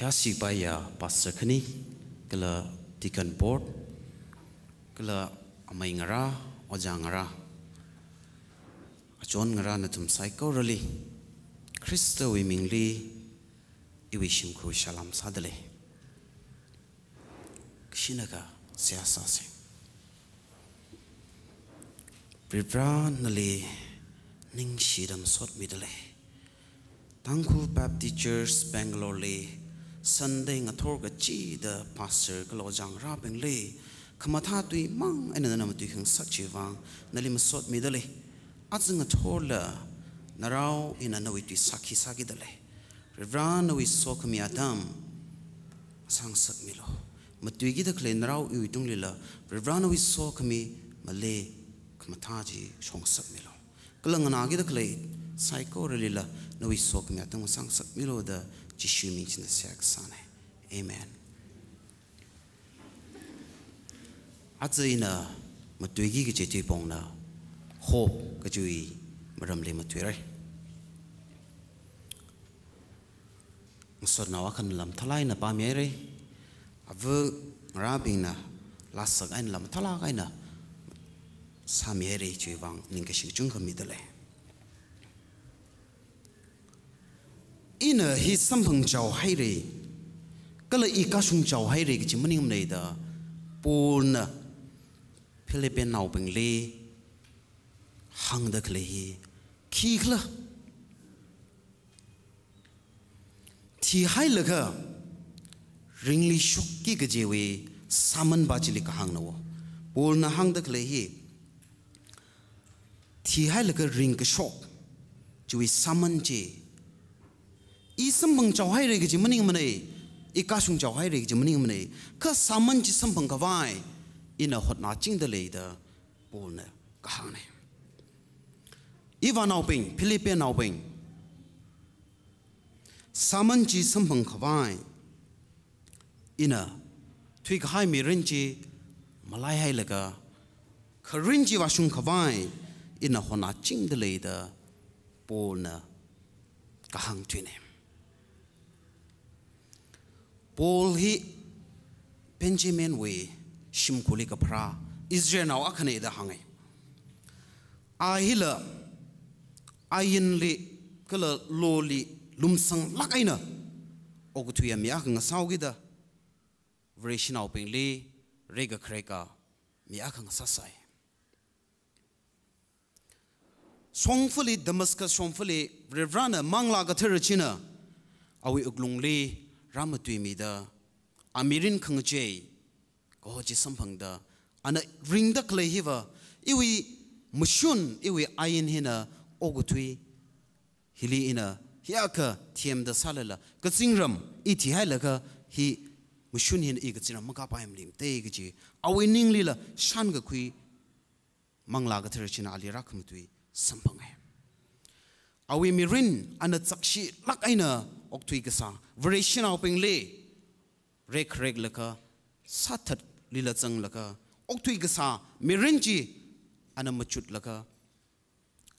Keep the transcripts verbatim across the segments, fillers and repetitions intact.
Yāshipaiya Pastor khani, kala Deacon Board, kala amei ngarā, ojā ngarā, achon ngarā nathum saikorali, Khristawui mingli, iwui shimkhur salam sādalei. Kashinaka seihā sāsa. Varivarā nali ningshida masotmidalei. Tangkhul Baptist Church Bangalore li Sunday ngathor kachida pastor kala ojā ngarābingli khamathā tui mang eina nana matuikhangasak chiwui vang nali masotmidalei. Aja ngathorla narao ina nawui tui sākhi sākidalei. Varivarā nawui sokhami atam sāngasakmilu. Matuikida khalei narao iwui tunglila Varivarā nawui sokhami malei khamathā chi shongasakmilu. Kala nganākida khalei saikoralila nawui sokhami atam sāngasakmilu da Jishuwui ming china seihā kasāna. Amen. Aja ina matuiki kaji tuipongna hope kajiwui maramli matuira. Ngasotnao akhana lam thalai eina pāmihaira. Ava ngarābingna lāsak eina lam thalak eina sāmihaira chiwui vang ningkashi kachungkha midalei. Ina hi samphangchao haira, kala i kashungchao haira kaji maningmana da Paulna Philippianaobingli hāngda khalei hi khikhala. Thihailaga ringli shokki kajiwui sāman pa chili kahāngna wo. Paulna hāngda khalei hi thihailaga ringkashok chiwui sāman chi. I samphangchao haira kaji maningmana, i kashungchao haira kaji maningmana, kha sāman chi samphang khavai ina hotnāchingdalei da Paulna kahāngna. Ivānaobing, Philippianaobing, sāman chi samphang khavai ina thuikahai mirin chi malaihailaga kharing chi vāshung khavai ina hotnāchingdalei da Paulna kahāng thuina. Paul hi Benjaminwui shimkhurli kapharā Israelnao akhana da hānga. A hila ainli kala loli lumsanglāk eina okathuiya mi akha ngasāhaokida Vareshinaobingli reikakhareka mi akha ngasāsai. Shongfali, Damascus shongfali Varivarāna Manglā Kathara china awui wuklungli rāmatuimida, a mirin khangachei kaho chi samphangda, ana ringda khalei hiva, iwui mashun, iwui ain hina okathui hili ina hiyākha themda sālala, kazingram i thihailaga hi mashun hina i kazingram makāpai maning te kaji awui ninglila shānkakhui Manglā Kathara china ali rākhamatui samphanga. Awui mirin ana chakshilāk eina okthui kasā, Vareshinaobingli reikhareklaga, sāthatlila zanglaga, okthui kasā mirin chi ana machutlaga,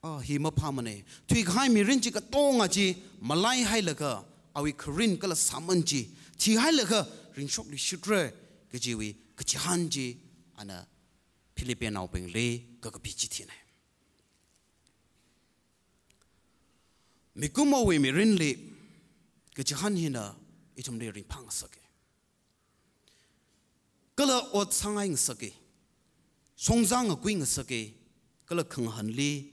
a, hi maphāmana, thuikahai mirin chi katonga chi malaihailaga, awui kharing kala sāman chi thihailaga ringshokluishitra kajiwui kachihān chi ana Philippianaobingli kakapi chithina. Mikumowui mirinli kachihān hina ithumli ringphāngasaka. Kala ot sāngaingasaka. Shongzā ngakuingasaka. Kala khangahānli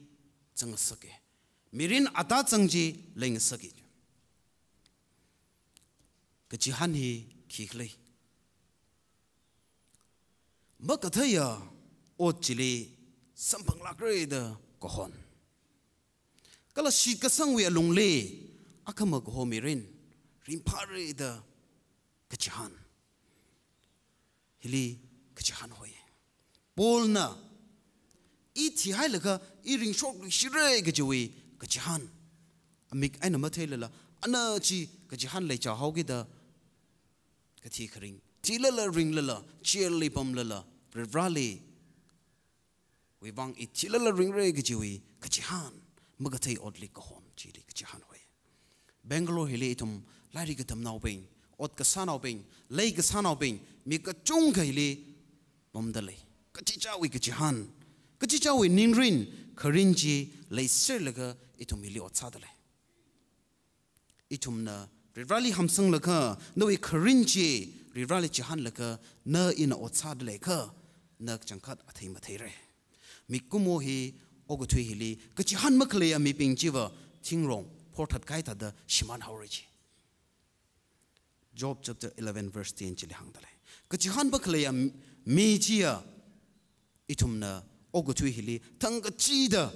zangngasaka. Mirin atazang chi leingasaka. Kachihān hi khikhala. Makatheiya ot chili samphanglākra da kahon. Kala shitkasangwui alungli akhama kaho mirin ringphāra da kachihān. Hili kachihān hoi. Paulna, i thihailaga i ringshokluishira kajiwui kachihān. Amik eina matheilala, ana chi kachihān leichā haokida, kathi kharing thilala ringlala, jail li pamlala, Varivarāli wui vang i thilala ringra kajiwui kachihān, makathei otli kahon chili kachihān hoi. Bangalore hili ithum lairik katamnaobing, ot kasānaobing, lei kasānaobing, mi kachungkha hili pamda lei. Kachichāwui kachihān, kachichāwui ningrin, kharin chi leiserlaga ithum hili ot sāda lei. Ithumna Varivarāli hamsanglaga, nawui kharin chi Varivarāli chihānlaga, na ina ot sāda leiakha, na kachangkhat athei matheira. Mikumo hi okathui hili kachihān makhaleiya mibing chiva thingrong phorthat kahai thāda shimānhaora ji. Job chapter eleven verse ten chili hāngda lei. Kachihān makhaleiya mi chiya, ithumna okathui hili thangkachida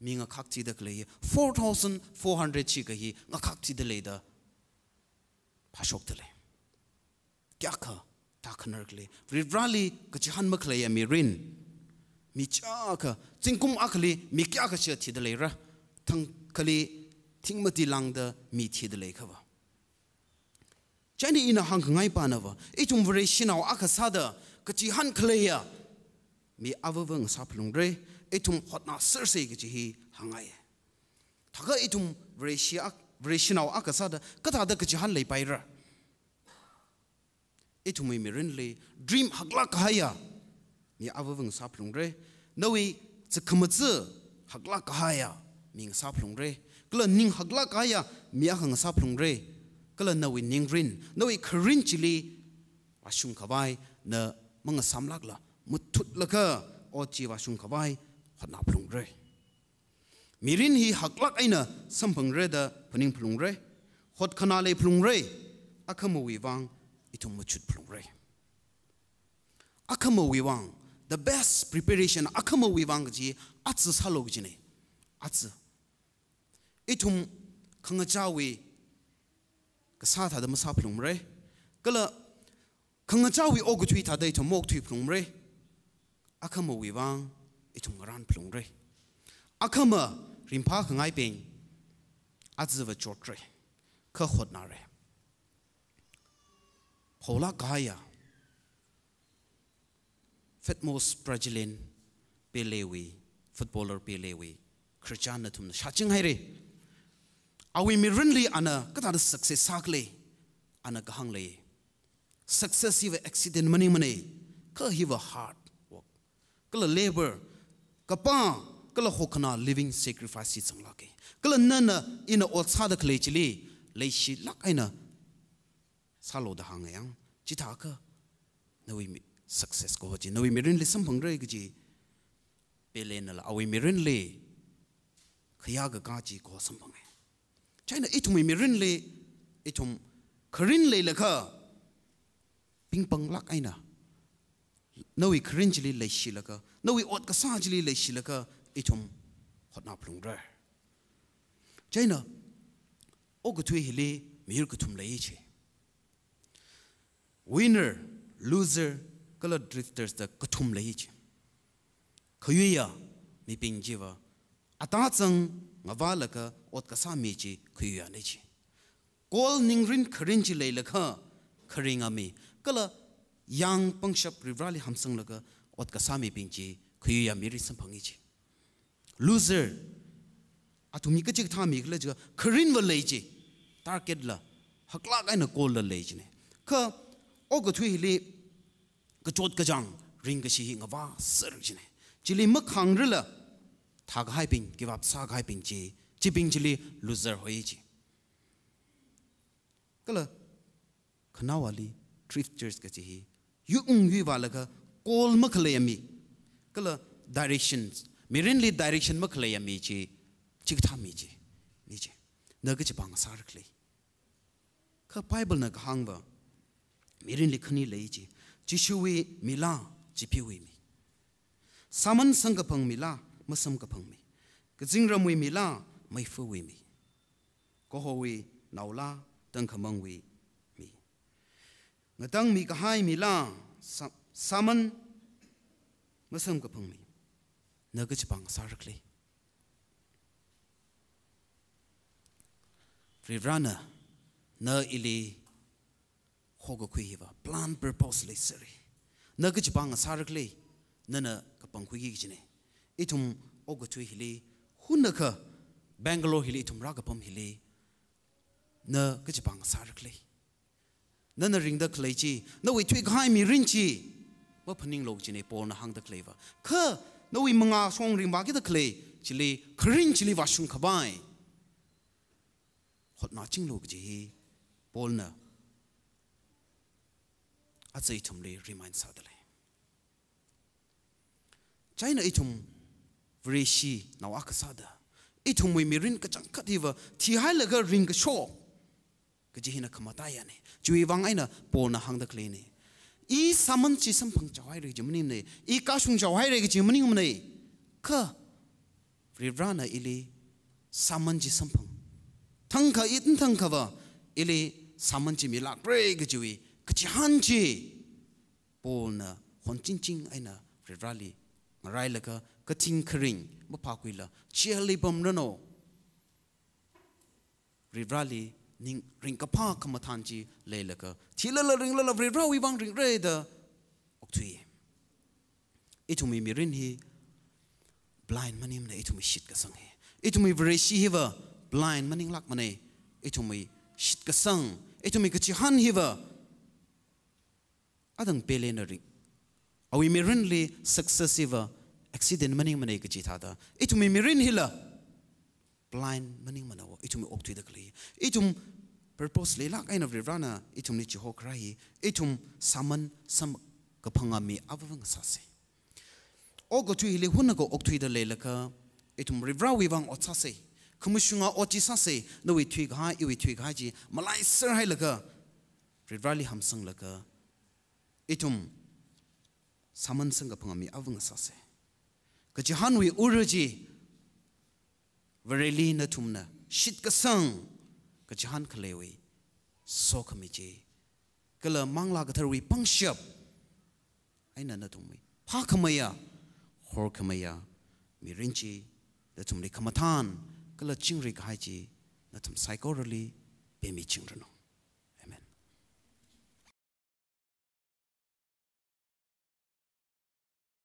mi ngakhak chida khalei, four thousand four hundred chi kahi ngakhak chida leida phāshokda lei. Kayākha tākhanar khalei, Varivarāli kachihān makhaleiya mirin, mi chiyākha, zingkum akhali mi kayākha chi thida leira, thangkhali thingmati lāngda mi thida leiakhava. Chieina ina hāngkhangai panava, ithum Vareshinao akha sāda kachihān khaleiya mi avava ngasāphalungra, ithum hotnāsersa kaji hi hāngngai. Thākha ithum Vareshi ak-, Vareshinao akha sāda kathāda kachihān leipaira? Ithumwui mirinli dream haklāk kahaiya mi avava ngasāphalungra. Nawui zakhamaja haklāk kahaiya mi ngasāphalungra. Kala ning haklāk kahaiya mi akha ngasāphalungra. Kala nawui ningrin, nawui kharin chili vāshungkhavai na mangasāmlākla, muthutlaga ot chi vāshungkhavai hotnāphalungra. Mirin hi haklāk eina samphangra da phaningphalungra, hotkhanā leiphalungra, akhamawui vang ithum machutphalungra. Akhamawui vang, the best preparation, akhamawui vang kaji aja sālu kajina, aja. Ithum khangachāwui kasā thāda masāphalungra, kala khangachāwui okathui thāda ithum maokthuiphalungra, akhamawui vang ithum ngarānphalungra. Akhama ringphākhangaibing ajava chotra, kha hotnāra. Phaolāk kahaiya famous Brazilian Pelewui, footballer Pelewui khararchan nathumna shāchinghaira. Awui mirinli ana kathāda success sākhala, ana kahāng lei. Success hiva accident maningmana, kha hiva hard work, kala labor, kapā, kala hotkhanā, living sacrifice hi zanglāka. Kala nana ina ot sāda khalei chili leishilāk eina sālu da hānga yang, chithākha nawui mi-, success kaho chi, nawui mirinli samphangra kaji, Pelenala awui mirinli khayā kakā chi kaho samphanga. Chieina ithumwui mirinli, ithum kharin leilakha, pingpanglāk eina nawui kharin chili leishilaga, nawui ot kasā chili leishilaga, ithum hotnāphalungra. Chieina okathui hili miyur kathum lei ji. Winner, loser, kala drifters da kathum lei ji. Khayuiya mibing chiva, ata zang ngavālaga ot kasā mi chi khayuiyana ji. Goal ningrin kharin chi leilakha kharinga mi, kala yāng pangshap Varivarāli hamsanglaga ot kasā mibing chi khayuiya mirin samphanga ji. Loser, athum hi kachikathā mi khala jiakha, kharinva lei ji, target la, haklāk eina goal la lei jina. Kha okathui hili kachot kachāng ringkashi hi ngavāser jina. Chili makhāngrila thākahaibing, give up sākahaibing chi, chibing chili loser hoi ji. Kala khanaowali drifters kaji hi, yungyui vālaga goal makhaleiya mi, kala directions, mirinli direction makhaleiya mi chi, chikathā mi chi, mi chi. Na kachipāng sāra khala. Kha Bible na kahāngva, mirinli khani lei ji, Jishuwui mila, Jiphiwui mi. Sāman samkaphang mila, masamkaphang mi. Kazingramwui mila, meifuwui mi. Kahowui naola, tangkhamangwui mi. Ngatangmi kahai mila, sā-, sāman masamkaphang mi. Na kachipāng sāra khala. Varivarāna, na ili hokakhui hiva, plan purpose leisera. Na kachipāng sāra khala, nana kapangkhuiki kajina. Ithum okathui hili, hunakha Bangalore hili ithum rākapam hili, na kachipāng sāra khala. nana ringda khalei chi, nawui thuikahai mirin chi maphaninglu kajina Paulna hāngda khaleiva. Kha nawui mangā shong ringvākida khalei chili, kharing chili vāshung khavai hotnachinglu kaji hi Paulna aja ithumli remind sādalei. Chieina ithum Vareshinao akha sāda, ithumwui mirin kachangkhat hiva thihailaga ringkashok kaji hina khamataiyana. Chiwui vang eina Paulna hāngda khaleina. I sāman chi samphang chaohaira kaji maningmana, i kashung chaohaira kaji maningmana. Kha Varivarana ili sāman chi samphang, thangkha i thangkhava ili sāman chi milākra kajiwui kachihān chi Paulna honchingching eina Varivarali ngarailaga, kating kharing maphākhuila, chili pamranu. Varivarali ning ringkaphā khamathān chi leilaga, thilala ringlala Varivarawui vang ringra da okthui. Ithumwui mirin hi blind maningmana, ithumwui shitkasang hi. Ithumwui Vareshi hiva blind maninglākmana, ithumwui shitkasang, ithumwui kachihān hiva adang pele na ring. Awui mirinli success hiva accident maningmana kaji thāda, ithumwui mirin hila blind maningmana, ithum okthuida khalei. Ithum purpose leilāk eina Varivarana ithumli chihokharā hi, ithum sāman samkaphanga mi avāva ngasāsa. Okathui hili hunakha okthuida leilakha, ithum Varivarawui vang ot sāsa. Khamashunga ot chi sāsa, nawui thuikahai, iwui thuikahai chi malaiser hailaga, Varivarali hamsanglaga, ithum sāman samkaphanga mi avāva ngasāsa. Kachihānwui ura chi, Vareli nathumna shitkasang kachihān khaleiwui sokhami chi, kala Manglā Katharawui pangshap eina nathumwui phākhameiya, horkhameiya mirin chi nathumli khamathān kala chingri kahai chi nathum saikorali pemichingranu.